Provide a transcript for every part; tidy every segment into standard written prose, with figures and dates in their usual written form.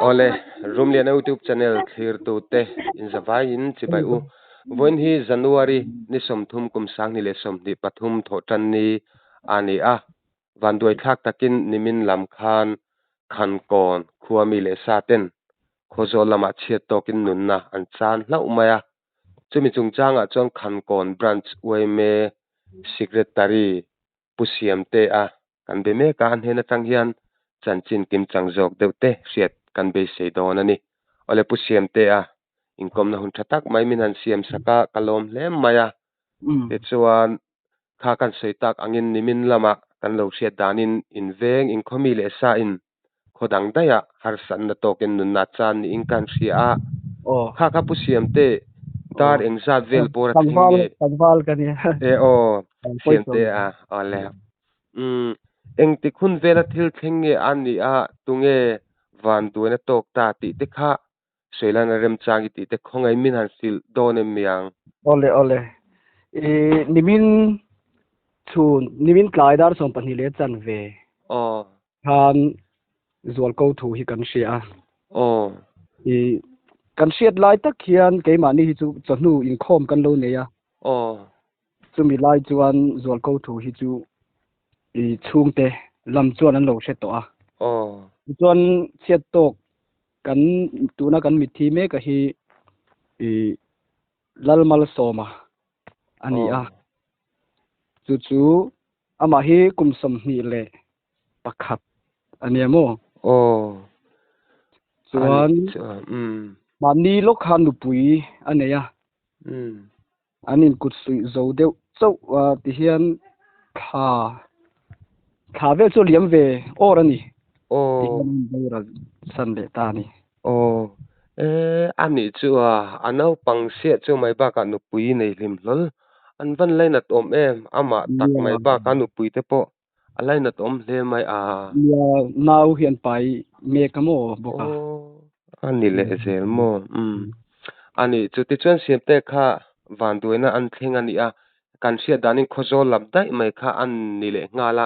Awle, Rumliana YouTube channel thlirtute inzavaiin chibai u. Vawiin hi January ni 30 kum 2023 thawhtanni a ni a. Vanduaithlak takin nimin lam khan Khankawn khua mi leh sa ten Khawzawl lamah chhiat tawkin nunna an chan hlauh mai a. Chumi chungchangah chuan Khankawn Branch yma Secretary Pu Siamtea kan be mek a, a hnen atang hian chanchin kimchang zawk deuh te hriat kan beisei dawn a ni. Awle Pu Siamtea, inkawmna hun tha tak mai min han siam sak a, ka lawm hle mai a. Tichuan, kha kan sawi tak angin nimin lamah kan lo hriat danin inveng, inkhawmi leh sa in khaw dang daihah harsatna tawkin nunna chan niin kan hria a. Kha kha Pu Siamte, dar engzat vel bawr a thleng nge? Tlangval ka nia. E aw, Siamte a, awle. Umm, engtik hun vela thil thleng nge a nih a, tunge vanduaina tawk ta tih te kha Sawilan a remchang i tih te khawngaih min han hrilh dawn em mi ang? Awle awle. I nimin chhun, nimin tlai dar 12 leh chanve. Aw. Khan zualko thu hi kan hria a. Aw. I kan hriat lai tak hian keimahni hi chu chawhnu inkhawm kan lo nei a. Aw. Chumi lai chuan zualko thu hi chu i chhungte lam chuan an lo hre tawh a. Aw. Tichuan chhiat tawk Kan tuna kan mitthi mek a hi i Lalmalsawma a ni a, chu chu amah hi kum 21 a nia maw? Aw. Chuan mahni lawk khan nupui a nei a, an inkut suih zo deuh chauh a tihian thla thla vel chu a liam ve awr a ni tihian an boral san leh ta a ni. Aw e a nih chu a a naupang siah chu mai bakah nupui nei hlim hlawl an van lainat awm em amah tak mai bakah nupui te pawh a lainat awm hle mai a. Nia nau hian pai mek a maw bawk a. Aw a ni leh zel maw umm a nih chu tichuan Siamte kha vanduaina an thleng a nih a kan hriat danin Khawzawl lam daih mai kha an ni leh nghal a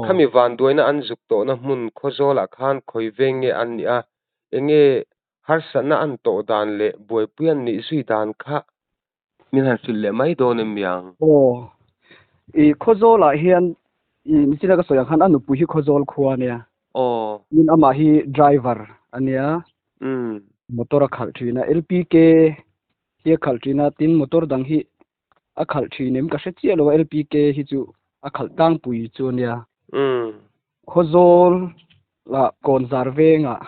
khami vanduaina an zuk tawhna hmun Khawzawlah khan khawi veng nge an nih a enge harsatna an tawh dan leh buaipui an nih zui dan kha Min han hrilh leh mai dawn em miang? Aw, i Khawzawlah hian i michina ka sawi ang khan a nupui hi Khawzawl khua a nia. Aw. Tin amah hi driver a nia. Umm. Motor a khalh thin a, LPK hi a khalh thin a, tin motor dang hi a khalh thin em ka hre chiah lo a, LPK hi chu a khalh tlangpui chu a nia. Umm. Khawzawl ah Kawnzar vengah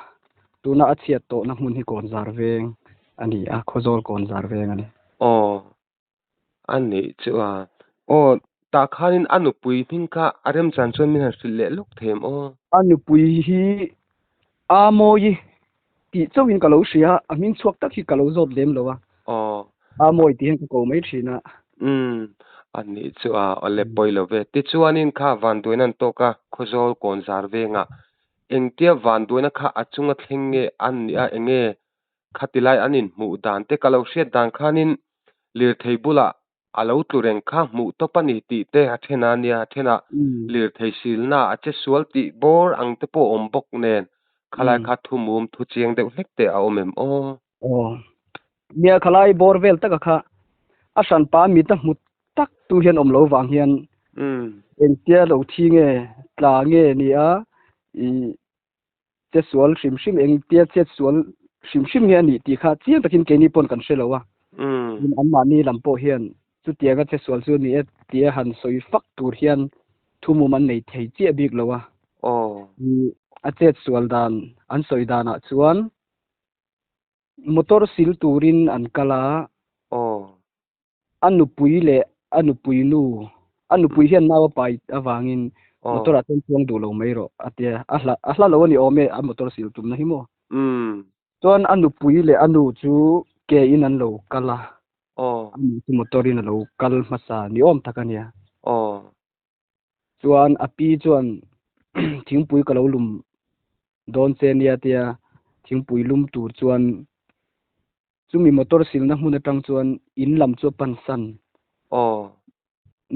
tuna a chhiat tawhna hmun hi Kawnzar veng a ni a, Khawzawl Kawnzar veng a ni. Aw, a nih chu a. Aw, tah khanin a nupui hming kha a remchan chuan min han hrilh leh lawk thei em aw? A nupui hi A Mawi tih chauhin ka lo hria a, a hming chhuak tak hi ka lo zawt lem lo a. Aw. A Mawi tih hian ka ko mai thin a. Umm, a nih chu a awle pawi lo ve. Tichuanin kha vanduaina an tawk a, Khawzawl Kawnzar vengah engtia vanduaina kha a chunga thleng nge an nih a, enge khatilai an inhmuh dan te ka lo hriat dan khanin lirthei bulah A lo tlu reng kha hmuh tawp a ni tih te a then a nia, a thenah lirthei silna a che sual tih bawr ang te pawh a awm bawk nen khalai kha thu mum thu chiang deuh hlek te a awm em aw? Aw. Nia khalai bawr vel taka kha a hranpa mit a hmu tak tu hian awm lo vang hian engtia lo thi nge tla nge nia i che sual hrim hrim engtia chet sual hrim hrim nge a nih tih kha chiang takin keini pawn kan hre lo a. Tin anmahni lam pawh hian chutianga che sual chu a ni e tia han sawi fak tur hian thumum an nei thei chiah bik lo a. A chet sual dan an sawi danah chuan motor sil turin an kal a. A nupui leh a nupui nu, a nupui hian nau a pai avangin motor ah chuan chuang duh lo mai rawh a tia, a hla a hla lo a ni awm e a motor sil tumna hi maw. Chuan a nupui leh a nu chu ke in an lo kal a, a nu chu motor in a lo kal hmasa ni awm tak a nia. Chuan a pi chuan thingpui ka lo lum dawn che nia tia thingpui lum tur chuan Chumi motor silna hmun atang chuan in lam chu a pan san. Aw.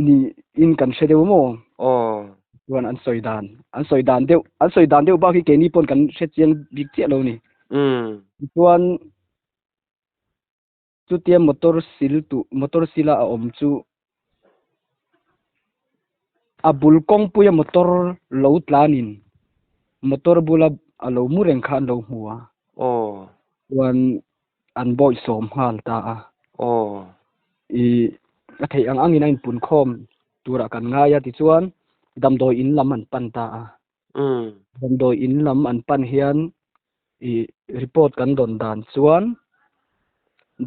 Ni in kan hre deuh maw? Aw. Chuan an sawi dan, an sawi dan deuh, an sawi dan deuh bak hi keini pawn kan hre chiang bik chiah lo ni. Tichuan chutia motor sil tu motor sila a awm chu a bul kawngpuia motor lo tlanin motor bula a lo mu reng kha an lo hmu a. Chuan an bawihsawm nghal ta a. I a theih ang angin a inpunkhawm turah kan ngai a tichuan damdawi in lam an pan ta a. Damdawi in lam an pan hian i report kan dawn dan chuan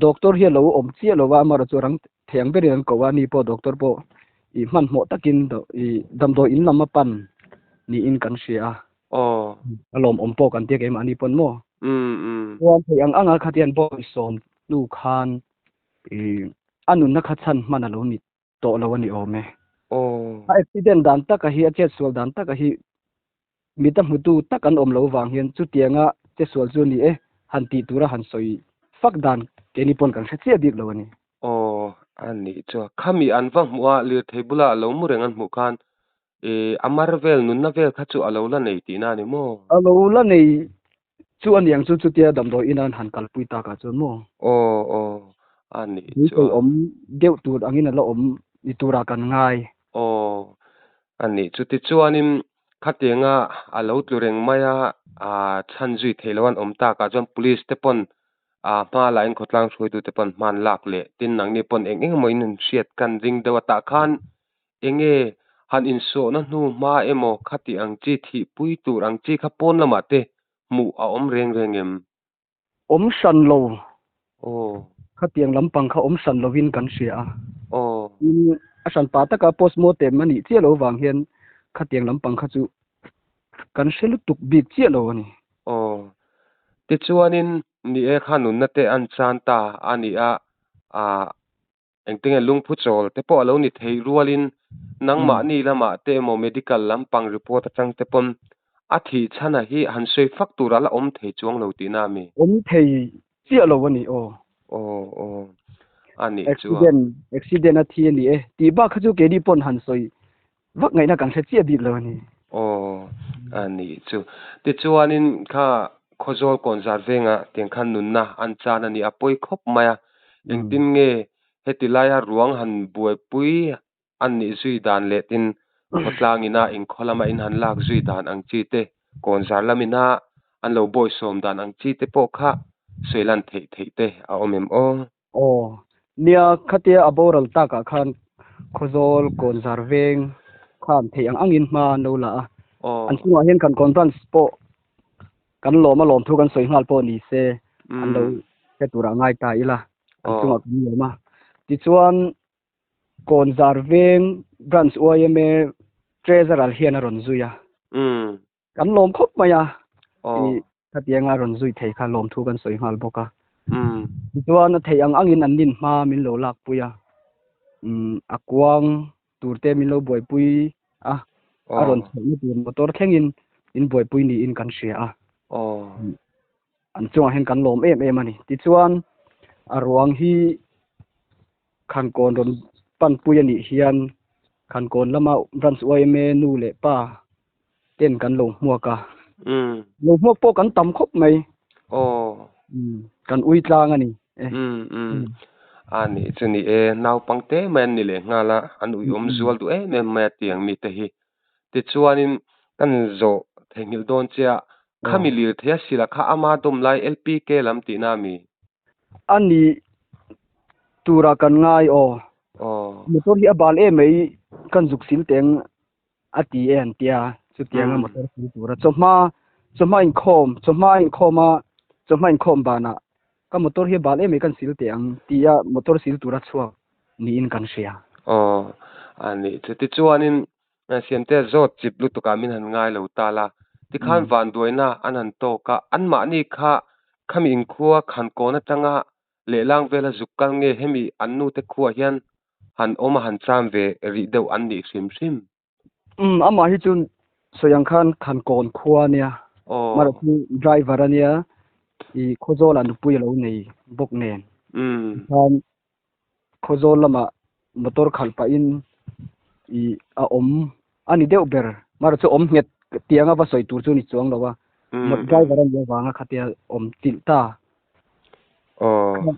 doctor hi a lo awm chiah lo va, amaherawh chu rang thei ang berin an ko a, ni pawh doctor pawh i hmanhmawh takin i damdawi in lam a pan niin kan hria a. A lawmawm pawh kan tia keimahni pawn maw? Chuan thei ang anga khatian bawisawm hnu khan i a nunna kha chhan hman a lo ni tawh lo a ni awm e. A accident dan taka hi, a chetsual dan taka hi mit a hmutu tak an awm lo vang hian chutianga chetsual chu a ni e han tih tura han sawi fak dan keini pawn kan hre chiah bik lo a ni. Aw, a nih chuan khami an va hmuh a, lirthei bula a lo mu reng an hmuh khan i a mar vel, nunna vel kha chu a lo la nei tihna a ni maw? A lo la nei chu a niang chu chutia damdawi ina an han kalpui takah chuan maw? Aw, aw, a nih Tui chuan. awm deuh tur angin a la awm ni turah kan ngai. Aw, a nih chu. Tichuanin khatianga a lo tlu reng mai a, aa chhan zui theih loh an awm takah chuan police te pawn aa hma lahin khawtlang hruaitute pawn hman lak leh tin nangni pawn eng eng emaw in han hriat kan ring deuh a tah khan Enge han insawhna hnu hma emaw khati ang chi thihpui tur ang chi kha pawn lamah te hmuh a awm reng reng em? Awm hran lo. Aw. Khatiang lampang kha awm hran lovin kan hria a. Aw. Tin, a hran pa taka postmortem a nih chiah lo vang hian khatiang lampang kha chu kan hre lutuk bik chiah lo a ni. Aw. Tichuanin ni e kha nunna te an chan ta a ni a, ah Engtinge lungphu chawl te pawh a lo ni thei rualin nangmahni lamah te emaw medical lampang report atang te pawn a thih chhana hi han sawi fak tur a la awm thei chuang lo tihna a mi? Awm thei chiah lo a ni aw. Aw aw a nih chu a. Accident accident a thi a ni e tih bak kha chu keini pawn han sawi vak ngaihna kan hre chiah bik lo a ni. Aw, a nih chu. Tichuanin kha Khawzawl Kawnzar vengah tiang khan nunna an chan a ni a pawi khawp mai a. Engtin nge heti laia ruang han buaipui an nih zui dan leh tin khawtlang ina inkhaw lama in han lak zui dan ang chi te, Kawnzar lam ina an lo bawisawm dan ang chi te pawh kha sawi lan theih theih te a awm em aw? Aw, nia khatia a boral takah khan Khawzawl Kawnzar veng khan theih ang angin hma an lo la a. An chungah hian kan conference pawh kan lawm a lawm thu kan sawi nghal pawh ni se an lo hre turah ngai ta ila an chungah kan lawm a. Tichuan Kawnzar veng branch yma treasurer hian a rawn zui a. Kan lawm khawp mai a, i khatianga rawn zui thei kha lawmthu kan sawi nghal bawk a. Tichuan a theih ang angin an nin hma min lo lakpui a, a kuang tur te min lo buaipui a, a rawn chhohna tur motor thlengin min buaipui niin kan hria a. An chungah hian kan lawm em em a ni. Tichuan a ruang hi Khankawn rawn panpui a nih hian Khankawn lama Branch yma nu leh pa ten kan lo hmuak a. Lo hmuak pawh kan tam khawp mai. Kan ui tlang a ni e. A nih chu ni e, naupang te mai an ni leh nghal a, an ui awm zual duh em em mai a tiang mite hi. Tichuanin kan zawh theihnghilh dawn che a, khami lirthei a sila kha ama dawm lai LPK lam tihna a mi? A nih turah kan ngai aw. Motor hi a bal em mai kan zuk sil teng a ti e an tia chutianga motor sil tura chawhma chawhma inkhawm chawhma inkhawm a chawhma inkhawm banah ka motor hi a bal em mai kan sil teh ang tia motor sil tura chhuak niin kan hria. Aw a nih chu tichuanin Siamtea zawt chip lutukah min han ngai lo ta la tikhan vanduaina an han tawk a anmahni kha khami inkhua khankawn atanga lehlang vela zuk kal nge hemi an nute khuaah hian han awm a han cham ve rih deuh an nih hrim hrim. Umm amah hi chu sawi ang khan Khankawn khua ania, Mara chu driver ania, i Khawzawlah nupui a lo nei bawk nen tikhan Khawzawl lamah motor khalh pahin i a awm a ni deuh ber. Mara chu awm nghet tianga va sawi tur chu ni chuang lo a. Driver a nih avanga khatia awm chilh ta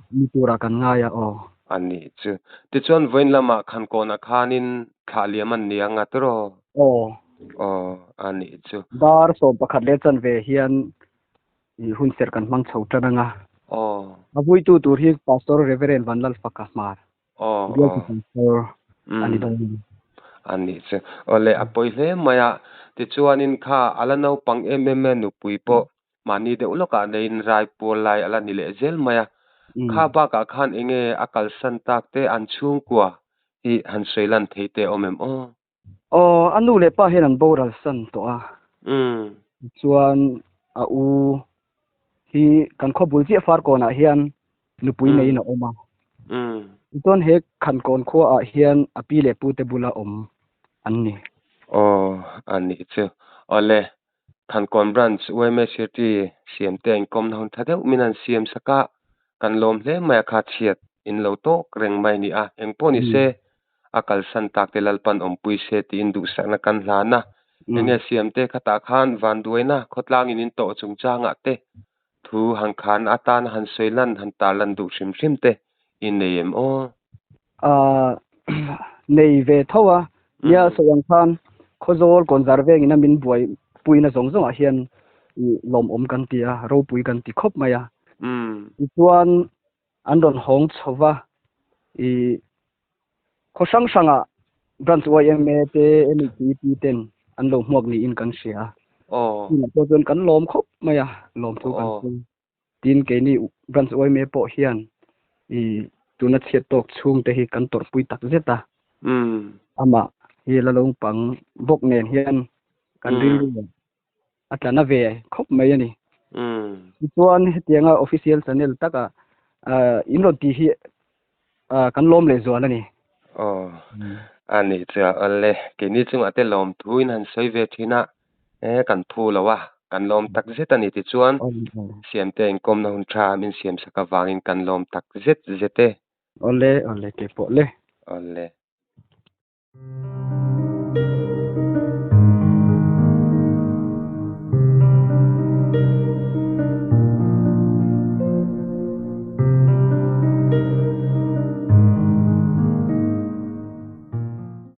ni turah kan ngai a aw. A nih chu. Tichuan vawiin lamah Khankawnah khanin thlah liam an ni ang a tiraw? Aw. Aw, a nih chu. Dar 11 leh chanve hian hun serh kan hmang chho tan ang a. Aw. A vuitu tur hi Pastor Reverend Vanlalfaka Hmar. Aw, Bialtu aw. Pastor a ni Umm. dawn a ni. A nih chu. Awle, a pawi hle mai a. Tichuanin kha a la naupang em em e nupui pawh mahni deuh lawkah neiin rai pual lai a la ni leh zel mai a. Kha bakah khan enge a kalsan tak te an chhungkua hi han sawi lan thei te awm em aw? Aw, a nu leh pa hian an boral san tawh a. Tichuan a u hi kan khaw bul chiah Farkawnah hian nupui neiin a awm a. Tichuan he Khankawn khuaah hian a pi leh pute bula awm an ni. Aw, a nih chu. Awle, Khankawn Branch yma Secretary siamte a inkawmna hun tha deuh min han siam sak a, kan lawm hle mai a kha chhiat in lo tawk reng mai a ni a, engpawh ni se a kalsan tak te Lalpan awmpui se tiin duhsakna kan hlan a, enge siamte khatah khan vanduaina khawtlangin in tawh chungchangah te thu han khan atan han sawi lan han tar lan duh hrim hrim te i nei em aw? Aaa nei ve tho a, nia sawi ang khan Khawzawl Kawnzar vengin a min buai puina zawng zawngah hian lawmawm kan ti a, ropui kan ti khawp mai a. Tichuan an rawn hawng chho va, i khaw hrang hrangah Branch yma te NHEP ten an lo hmuak niin kan hria a. Tunah pawh chuan kan lawm khawp mai a, lawmthu kan sawi. Tin, keini Branch yma pawh hian i tuna chhiat tawk chhungte hi kan tawrhpui tak zet a. Amah hi la lawngpang bawk nen hian kan rilru a tla na ve khawp mai a ni. Tichuan hetianga official channel taka in rawn tih hi kan lawm leh zual a ni. Aw, a nih chu a awle. Keini chungah te lawm thu in han sawi ve thin a, e kan phu lo a, kan lawm tak zet a ni. Tichuan Siamte inkawmna hun tha min siam sak avangin kan lawm tak zet zet e. Awle, awle, keipawh le. Awle.